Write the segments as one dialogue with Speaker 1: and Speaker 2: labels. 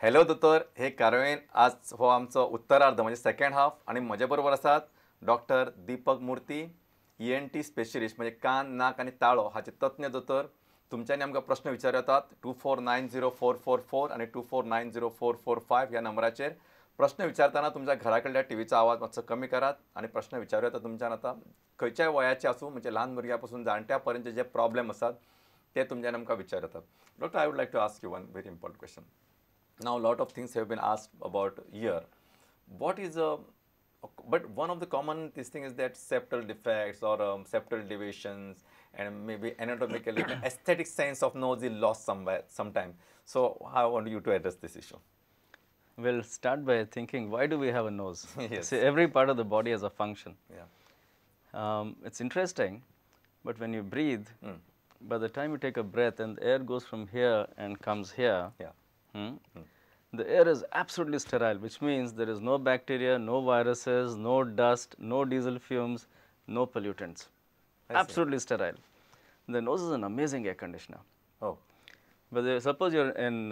Speaker 1: Hello दोतोर हे कारवायेन आज हो आमचो उत्तरार्ध म्हणजे सेकंड हाफ आनी म्हजे बरोबर आसात doctor Deepak Murthy, ENT specialist म्हणजे कान, नाक आनी ताळो हाचे तज्ञ दोतोर. तुमच्यांनी आमकां प्रश्न विचारू येतात 2490444 आनी 2490445 ह्या नंबराचेर. प्रश्न विचारतना तुमच्या घरा कडल्या टीव्हीचो आवाज मातसो कमी करात आनी प्रश्न विचारू येता तुमच्यान. आतां खंयच्याय वयाचे आसूं, म्हणजे ल्हान भुरग्या पासून जाणट्या पर्यंत जे प्रॉब्लेम आसात ते तुमच्यान आमकां विचारू येतात. Doctor, I would like to ask you one very important question. Now, lot of things have been asked about ear. What is a, but one of the common this thing is that septal defects or septal deviations and maybe anatomically aesthetic sense of nose is lost somewhere sometime. So I want you to address this issue.
Speaker 2: We'll start by thinking, why do we have a nose?
Speaker 1: Yes.
Speaker 2: See, every part of the body has a function.
Speaker 1: Yeah.
Speaker 2: It's interesting, but when you breathe, by the time you take a breath and the air goes from here and comes here,
Speaker 1: yeah.
Speaker 2: The air is absolutely sterile, which means there is no bacteria, no viruses, no dust, no diesel fumes, no pollutants. Absolutely sterile. The nose is an amazing air conditioner.
Speaker 1: Oh.
Speaker 2: But suppose you're in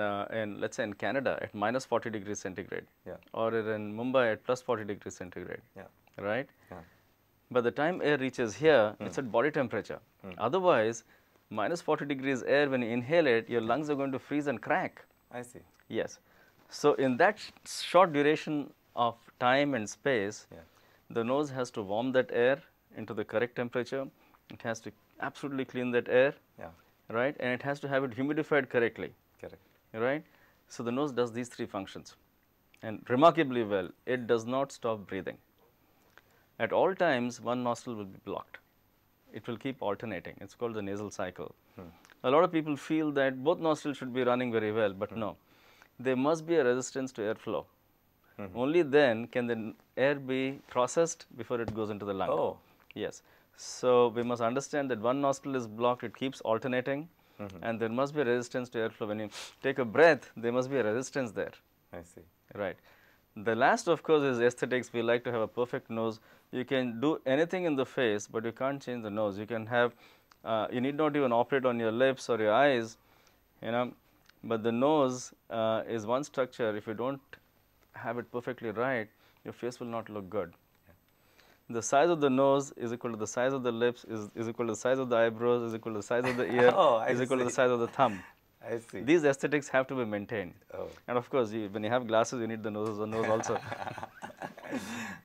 Speaker 2: let's say in Canada at minus 40 degrees centigrade,
Speaker 1: yeah,
Speaker 2: or you're in Mumbai at plus 40 degrees centigrade,
Speaker 1: yeah,
Speaker 2: right?
Speaker 1: Yeah.
Speaker 2: By the time air reaches here, it's at body temperature. Otherwise, minus 40 degrees air, when you inhale it, your lungs are going to freeze and crack.
Speaker 1: I see.
Speaker 2: Yes. So in that short duration of time and space,
Speaker 1: yeah,
Speaker 2: the nose has to warm that air into the correct temperature. It has to absolutely clean that air,
Speaker 1: yeah,
Speaker 2: right? And it has to have it humidified correctly.
Speaker 1: Correct.
Speaker 2: Right? So the nose does these three functions, and remarkably well. It does not stop breathing. At all times, one nostril will be blocked. It will keep alternating. It's called the nasal cycle. A lot of people feel that both nostrils should be running very well, but no. There must be a resistance to airflow. Only then can the air be processed before it goes into the lung.
Speaker 1: Oh.
Speaker 2: Yes. So we must understand that one nostril is blocked, it keeps alternating, and there must be a resistance to airflow. When you take a breath, there must be a resistance there.
Speaker 1: I see.
Speaker 2: Right. The last, of course, is aesthetics. We like to have a perfect nose. You can do anything in the face, but you can't change the nose. You can have, you need not even operate on your lips or your eyes, you know, but the nose is one structure. If you don't have it perfectly right, your face will not look good.
Speaker 1: Yeah.
Speaker 2: The size of the nose is equal to the size of the lips, is equal to the size of the eyebrows, is equal to the size of the ear,
Speaker 1: oh,
Speaker 2: is equal to the size of the thumb.
Speaker 1: I see.
Speaker 2: These aesthetics have to be maintained.
Speaker 1: Oh.
Speaker 2: And of course, when you have glasses, you need the nose also.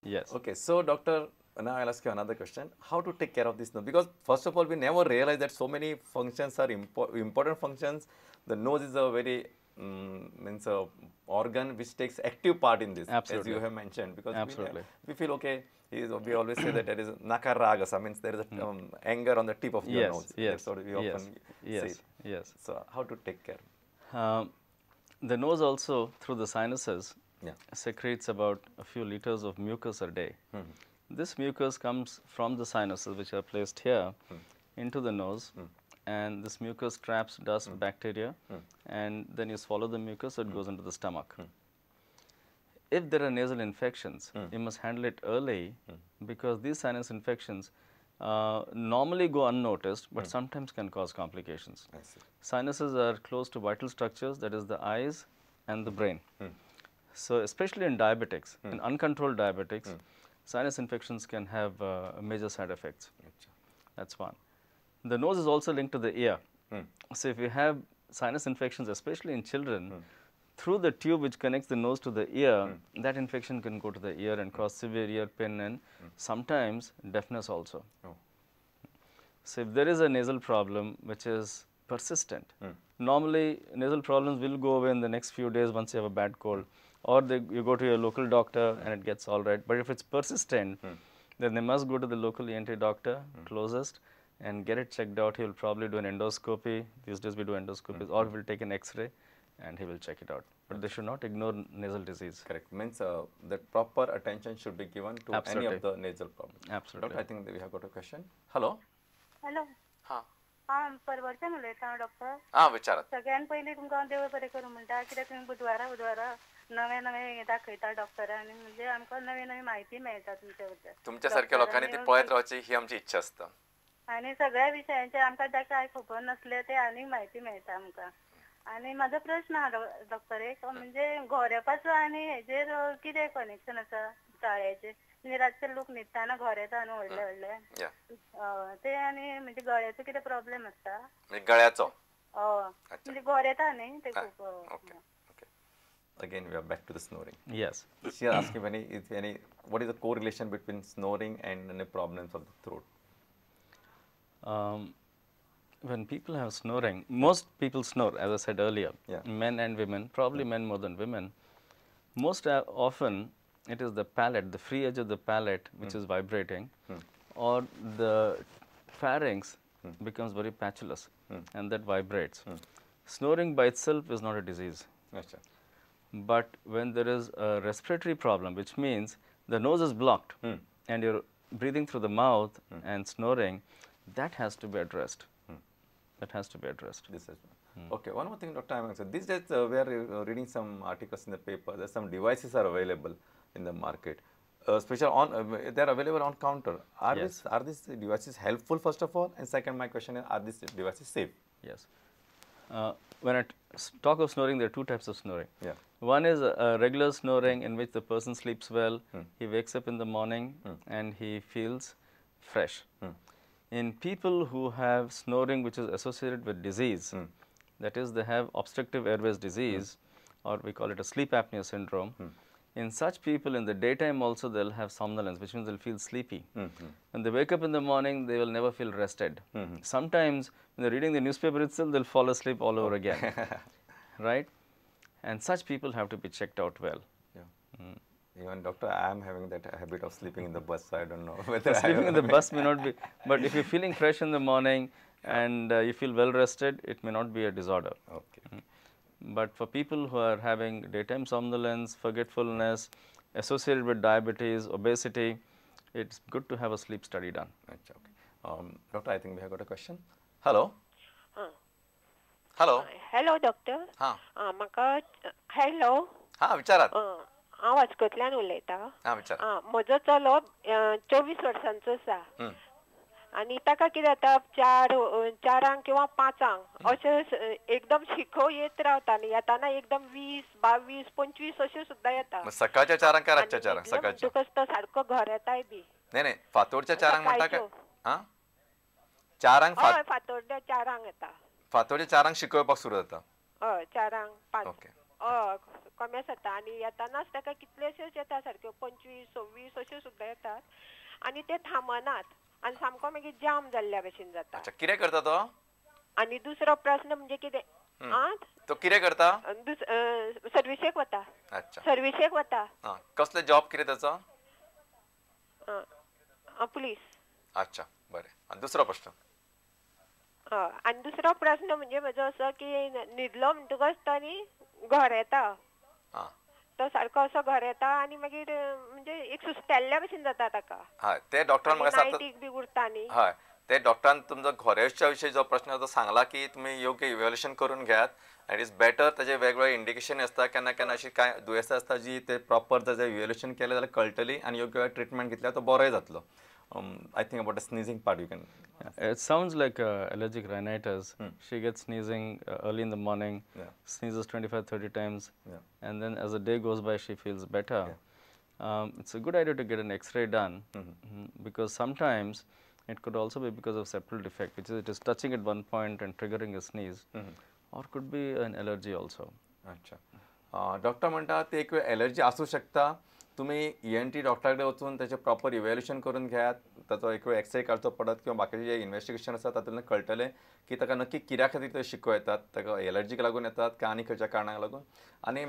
Speaker 2: Yes.
Speaker 1: Okay, so doctor, now I'll ask you another question. How to take care of this nose? Because first of all, we never realize that so many functions are important functions. The nose is a very means a organ which takes active part in this,
Speaker 2: absolutely,
Speaker 1: as you have mentioned. Because
Speaker 2: absolutely,
Speaker 1: we feel okay. We always say that there is nakaragasa, means there is a, anger on the tip of your
Speaker 2: yes,
Speaker 1: nose.
Speaker 2: Yes,
Speaker 1: that's what we often
Speaker 2: yes,
Speaker 1: say.
Speaker 2: Yes.
Speaker 1: So how to take care?
Speaker 2: The nose also, through the sinuses,
Speaker 1: yeah,
Speaker 2: secretes about a few liters of mucus a day. This mucus comes from the sinuses, which are placed here, into the nose, and this mucus traps dust, bacteria, and then you swallow the mucus, so it goes into the stomach. If there are nasal infections, you must handle it early, because these sinus infections normally go unnoticed, but sometimes can cause complications.
Speaker 1: I see.
Speaker 2: Sinuses are close to vital structures, that is the eyes and the brain. So especially in diabetics, in uncontrolled diabetics, sinus infections can have major side effects.
Speaker 1: Gotcha.
Speaker 2: That's one. The nose is also linked to the ear. So if you have sinus infections, especially in children, through the tube which connects the nose to the ear, that infection can go to the ear and cause severe ear pain and sometimes deafness also.
Speaker 1: Oh.
Speaker 2: So if there is a nasal problem which is persistent, normally nasal problems will go away in the next few days once you have a bad cold, or you go to your local doctor and it gets all right. But if it's persistent, then they must go to the local ENT doctor closest and get it checked out. He will probably do an endoscopy. These days we do endoscopies, or he will take an X-ray and he will check it out. But they should not ignore nasal disease.
Speaker 1: Correct. Means that proper attention should be given to
Speaker 2: absolutely,
Speaker 1: any of the nasal problems.
Speaker 2: Absolutely.
Speaker 1: Doctor, I think that we have got a question. Hello.
Speaker 3: Hello.
Speaker 1: Ha.
Speaker 3: हां, परवरच्यान उलयता हांव doctor.
Speaker 1: हां, विचारात.
Speaker 3: सगळ्यान पयलीं तुमकां देव बरें करूं म्हणटा, कित्याक तुमी बुधवारा बुधवारा नवे नवे दाखयता डॉक्टर, आनी म्हणजे आमकां नवी नवी म्हायती मेळटा तुमच्या बद्दल.
Speaker 1: तुमच्या सारख्या लोकांनी ती पळयत रावची ही आमची इच्छा आसता.
Speaker 3: आनी सगळ्या विशयांचेर आमकां जाका खबर नासलें ते आनीक म्हायती मेळटा आमकां. आनी म्हाजो प्रश्न आहा डॉक्टर एक म्हणजे घोरेपाचो आनी हेजेर कितें कनेक्शन आसा ताळ्याचेर म्हणजे रातचे लोक न्हिदताना घोरेता न्हू व्हडले व्हडले ते आनी म्हणजे गळ्याचो कितें प्रॉब्लेम आसता
Speaker 1: गळ्याचो
Speaker 3: हय म्हणजे घोरेता न्ही ते खूब.
Speaker 1: Again, we are back to the snoring.
Speaker 2: Yes.
Speaker 1: She is asking any, what is the correlation between snoring and any problems of the throat?
Speaker 2: When people have snoring, most people snore, as I said earlier,
Speaker 1: yeah.
Speaker 2: Men and women, probably men more than women. Most often, it is the palate, the free edge of the palate, which is vibrating, or the pharynx becomes very patulous, and that vibrates. Snoring by itself is not a disease.
Speaker 1: Achha.
Speaker 2: But when there is a respiratory problem, which means the nose is blocked and you're breathing through the mouth and snoring, that has to be addressed. That has to be addressed.
Speaker 1: This is okay. One more thing, Dr. Ayman, these days we are reading some articles in the paper. There's some devices are available in the market, special on they are available on counter. Are yes. Are these devices helpful, first of all? And second, my question is, are these devices safe?
Speaker 2: Yes. When I talk of snoring, there are two types of snoring.
Speaker 1: Yeah.
Speaker 2: One is a regular snoring in which the person sleeps well, he wakes up in the morning and he feels fresh. In people who have snoring which is associated with disease, that is they have obstructive airways disease, or we call it a sleep apnea syndrome. In such people, in the daytime also they will have somnolence, which means they will feel sleepy. When they wake up in the morning, they will never feel rested. Sometimes when they are reading the newspaper itself, they will fall asleep all over again, right? And such people have to be checked out well.
Speaker 1: Yeah. Even doctor, I am having that habit of sleeping in the bus, so I don't know whether
Speaker 2: sleeping in the bus may not be, but if you are feeling fresh in the morning and you feel well rested, it may not be a disorder.
Speaker 1: Okay.
Speaker 2: But for people who are having daytime somnolence, forgetfulness, associated with diabetes, obesity, it's good to have a sleep study done.
Speaker 1: Okay. Doctor, I think we have got a question. Hello. Hello.
Speaker 4: Hello, doctor.
Speaker 1: Ha.
Speaker 4: Hello.
Speaker 1: Ha, vicharat.
Speaker 4: हांव वास्कोतल्यान उलयतां.
Speaker 1: हां,
Speaker 4: म्हजो चलो 24 वर्सांचो आसा आनी ताका कितें जाता, चारांक किंवा 5 अशें एकदम शिको येत रावता आनी येताना एकदम 20, 22, 25 अशें सुद्दां येता.
Speaker 1: सकाळच्या 4 काय रातच्या 4? सकाळच्या
Speaker 4: म्हणटकच तो सारको घर येताय बी.
Speaker 1: नाही नाही, फातोडच्या 4 म्हणटा काय? हां, 4
Speaker 4: हय, फातोड्या 4 येता.
Speaker 1: फातोडच्या 4 शिकोवपाक सुरू जाता.
Speaker 4: हय, 4 5 हय कमी जाता आनी येतानाच ताका कितलेशेच येता, सारक्यो 25, 26 अश्यो सुद्दां येतात आनी ते थांबनात आनी सामको मागीर जाम जाल्ल्या भशेन जाता.
Speaker 1: अच्छा, कितें करता तो?
Speaker 4: आनी दुसरो प्रस्न म्हणजे कितें,
Speaker 1: तो कितें करता?
Speaker 4: सर्विसेक वता.
Speaker 1: अच्छा,
Speaker 4: सर्विसेक वता.
Speaker 1: कसले जॉब कितें ताचो?
Speaker 4: पुलीस.
Speaker 1: अच्छा, बरें. आनी दुसरो प्रश्न?
Speaker 4: हय, आनी दुसरो प्रस्न म्हणजे म्हजो असो की न्हिदलो म्हणटकच तो न्ही घर येता, तो सारको असो घर येता आनी मागीर म्हणजे एक सुस्तेल्ल्या भशेन जाता ताका.
Speaker 1: हय, ते डॉक्टरान म्हाका
Speaker 4: नायटीक बी उरता न्ही.
Speaker 1: हय, ते डॉक्टरान तुमचो घोरेच्या विशयी जो प्रश्न तो सांगला की तुमी योग्य इव्हॅल्युएशन करून घेयात आनी it is better. ताजे वेगवेगळे इंडिकेशन आसता, केन्ना केन्ना अशी कांय दुयेंसां आसता जी ते प्रॉपर ताजें इव्हॅल्युएशन केलें जाल्यार कळटली आनी योग्य वेळार ट्रिटमेंट घेतल्यार तो बरोय जातलो. I think about the sneezing part you can.
Speaker 2: Yeah. It sounds like allergic rhinitis. She gets sneezing early in the morning, sneezes 25, 30 times, and then as the day goes by she feels better.
Speaker 1: Yeah.
Speaker 2: It's a good idea to get an x-ray done, because sometimes it could also be because of septal defect, which is it is touching at one point and triggering a sneeze, or could be an allergy also.
Speaker 1: Acha. Doctor म्हणटा ते एक वेळ allergy आसूं शकता. तुम्ही ENT डॉक्टरा कडेन वचून ताचें प्रॉपर इव्हॅल्युएशन करून घेयात, ताचो एक वेळ एक्सरे काडचो पडत किंवा बाकीचे जे इन्वेस्टिगेशन आसा तातूंतल्यान कळटलें की ताका नक्की कित्या खातीर ते शिको येतात, ताका एलर्जीक लागून येतात काय आनी खंयच्या कारणाक लागून. आनी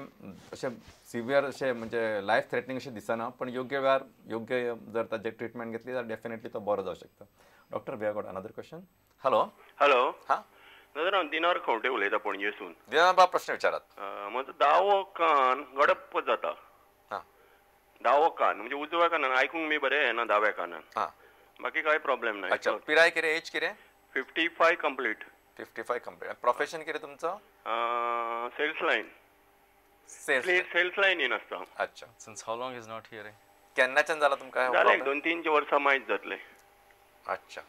Speaker 1: अशें सिवियर अशें म्हणजे लायफ थ्रेटनींग अशें दिसना, पण योग्य वेळार योग्य जर ताचें ट्रिटमेंट घेतली जाल्यार डेफिनेटली तो बरो जावंक शकता. Doctor, we have got another question. Hello.
Speaker 5: Hello.
Speaker 1: हां
Speaker 5: दादा, हांव दिनार खंवटे उलयतां पणजेसून.
Speaker 1: दिनार बाब, प्रश्न विचारात.
Speaker 5: म्हजो दावो कान गडप्प जाता. दावो कान म्हणजे उजव्या कानान आयकूंक बी बरें येना, दाव्या कानान. बाकी काय प्रॉब्लेम ना.
Speaker 1: अच्छा, पिराय कितें, एज कितें?
Speaker 5: 55 कंप्लीट.
Speaker 1: 55 कंप्लीट. प्रोफेशन कितें तुमचो?
Speaker 5: Sales line. Sales line in आसता.
Speaker 1: अच्छा.
Speaker 2: Since how long is not hearing?
Speaker 1: केन्नाच्यान जाला तुमकां?
Speaker 5: जालें 2-3 वर्सां मायज जातलें.
Speaker 1: अच्छा.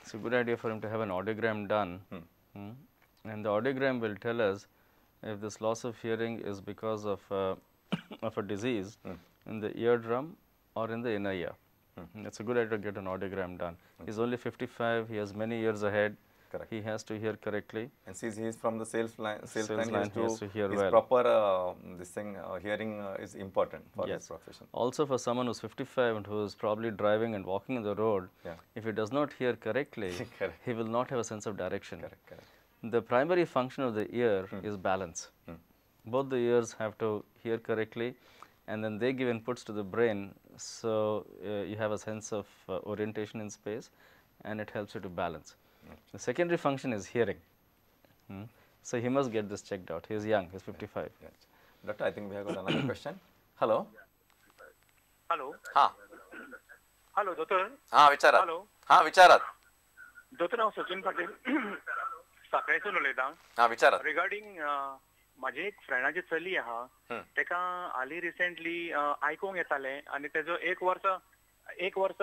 Speaker 2: It's a good idea for him to have an audiogram done. And the audiogram will tell us if this loss of hearing is because of a disease in the eardrum or in the inner ear. It's a good idea to get an audiogram done. He's only 55, he has many years ahead.
Speaker 1: Correct.
Speaker 2: He has to hear correctly.
Speaker 1: And since he is from the sales line, he has to hear
Speaker 2: well.
Speaker 1: His proper this thing, hearing is important for his profession.
Speaker 2: Also, for someone who is 55 and who is probably driving and walking in the road, if he does not hear correctly, he will not have a sense of direction.
Speaker 1: Correct, correct.
Speaker 2: The primary function of the ear is balance. Both the ears have to hear correctly, and then they give inputs to the brain, so you have a sense of orientation in space, and it helps you to balance. The secondary function is hearing. So he must get this checked out. He is young, he is 55.
Speaker 1: Yeah. Doctor, I think we have got another question. Hello.
Speaker 6: Hello.
Speaker 1: Ha.
Speaker 6: Hello, doctor.
Speaker 1: Ha, vicharat.
Speaker 6: Hello.
Speaker 1: Ha, vicharat.
Speaker 6: Doctor, हांव सचिन पाटील साखळेसून उलयतां.
Speaker 1: हा, विचारात.
Speaker 6: Regarding म्हाजी एक फ्रेंडाची चली आहा, तेका हालीं रिसेंटली आयकूंक येतालें आनी तेजो एक वर्स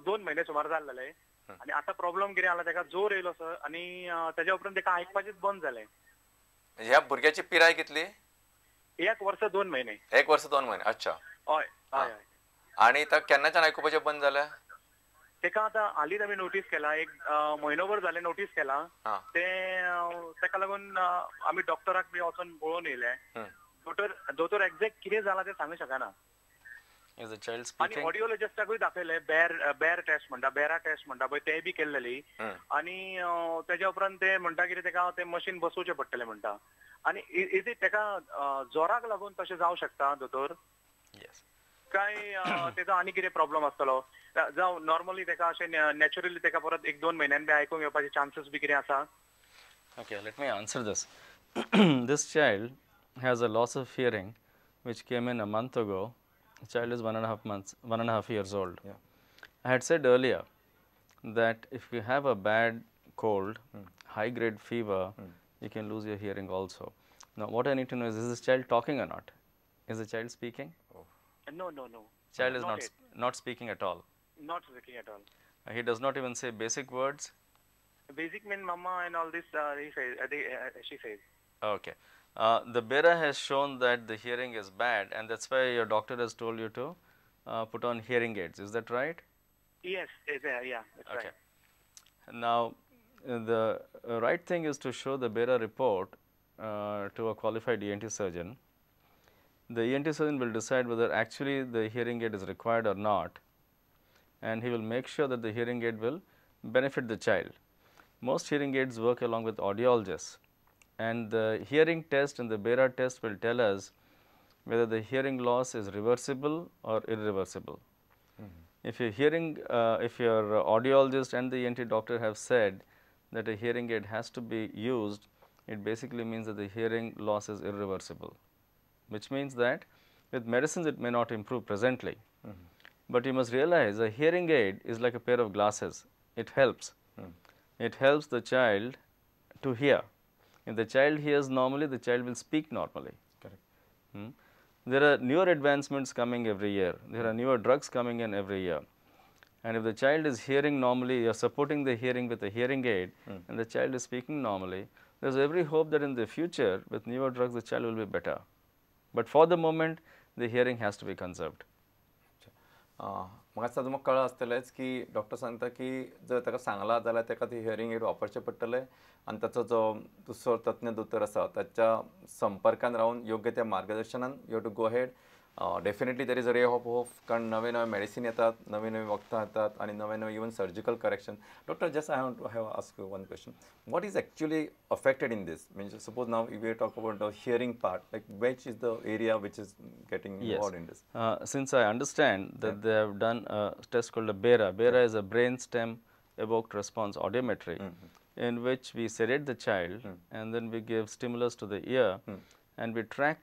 Speaker 6: 2 म्हयने सुमार जाल्ले आनी आतां प्रॉब्लम कितें जाला, तेका जोर येयलो सर आनी तेज्या उपरांत तेका आयकपाचेंच बंद जालें.
Speaker 1: ह्या भुरग्याची पिराय कितली?
Speaker 6: 1 वर्स 2 म्हयने.
Speaker 1: 1 वर्स 2 म्हयने. अच्छा.
Speaker 6: हय हय हय.
Speaker 1: आनी केन्नाच्यान आयकुपाचें बंद जालें?
Speaker 6: तेका आतां हालींच आमी नोटीस केला, एक म्हयनोभर जालें नोटीस केला तें. तेका लागून आमी डॉक्टराक बी वचोन पळोवन येयले. दोतोर एक्झॅक्ट कितें जालां तें सांगूंक शकना. आनी ऑडियोलॉजिस्टाकूय दाखयलें, बॅर टेस्ट म्हणटा, बॅरा टेस्ट म्हणटा पळय, तें बी केल्लेली. आनी तेज्या उपरांत ते म्हणटा कितें तेका तें मशीन बसोवचें पडटलें म्हणटा. आनी is it तेका जोराक लागून तशें जावं शकता दोतोर? काय तेजो आनी कितें प्रॉब्लम आसतलो? जावं नॉर्मली तेका अशें नॅचरली तेका परत 1-2 म्हयन्यान बी आयकूंक येवपाचे चान्सीस बी कितें आसा?
Speaker 2: Okay, let me answer this. This child has a loss of hearing which came in a month ago. The child is 1.5 years old.
Speaker 1: Yeah.
Speaker 2: I had said earlier that if you have a bad cold, high grade fever, you can lose your hearing also. Now, what I need to know is this child talking or not? Is the child speaking?
Speaker 1: Oh.
Speaker 6: No, no, no.
Speaker 2: Child is not speaking at all.
Speaker 6: Not speaking at all.
Speaker 2: He does not even say basic words?
Speaker 6: Basic mean mama and all this, he says, she says.
Speaker 2: Okay. The BERA has shown that the hearing is bad, and that's why your doctor has told you to put on hearing aids. Is that right?
Speaker 6: Yes, yeah, that's
Speaker 2: okay.
Speaker 6: Right.
Speaker 2: Now, the right thing is to show the BERA report to a qualified ENT surgeon. The ENT surgeon will decide whether actually the hearing aid is required or not, and he will make sure that the hearing aid will benefit the child. Most hearing aids work along with audiologists, and the hearing test and the BERA test will tell us whether the hearing loss is reversible or irreversible. If your hearing, if your audiologist and the ENT doctor have said that a hearing aid has to be used, it basically means that the hearing loss is irreversible, which means that with medicines it may not improve presently. But you must realize a hearing aid is like a pair of glasses. It helps. It helps the child to hear. If the child hears normally, the child will speak normally.
Speaker 1: Correct.
Speaker 2: There are newer advancements coming every year. There are newer drugs coming in every year. And if the child is hearing normally, you are supporting the hearing with a hearing aid, and the child is speaking normally, there is every hope that in the future, with newer drugs, the child will be better. But for the moment, the hearing has to be conserved.
Speaker 1: म्हाका दिसता तुमकां कळ्ळां आसतलेंच की doctor सांगता की जर ताका सांगलां जाल्यार ताका ती हियरींग एड वापरचें पडटलें आनी ताचो जो दुसरो तज्ञ दोतोर आसा ताच्या संपर्कान रावन योग्य त्या मार्गदर्शनान you have to go ahead. Definitely there is a ray of hope, कारण नवे नवे मेडिसीन येतात, नवे नवे वखदां येतात आनी नवे नवे even surgical correction. Doctor, just I want to have ask you one question. What is actually affected in this? Means suppose now if we talk about the hearing part, like which is the area which is getting involved in this?
Speaker 2: Since I understand that they have done a test called a BERA. BERA is a brain stem evoked response audiometry, in which we sedate the child and then we give stimulus to the ear and we track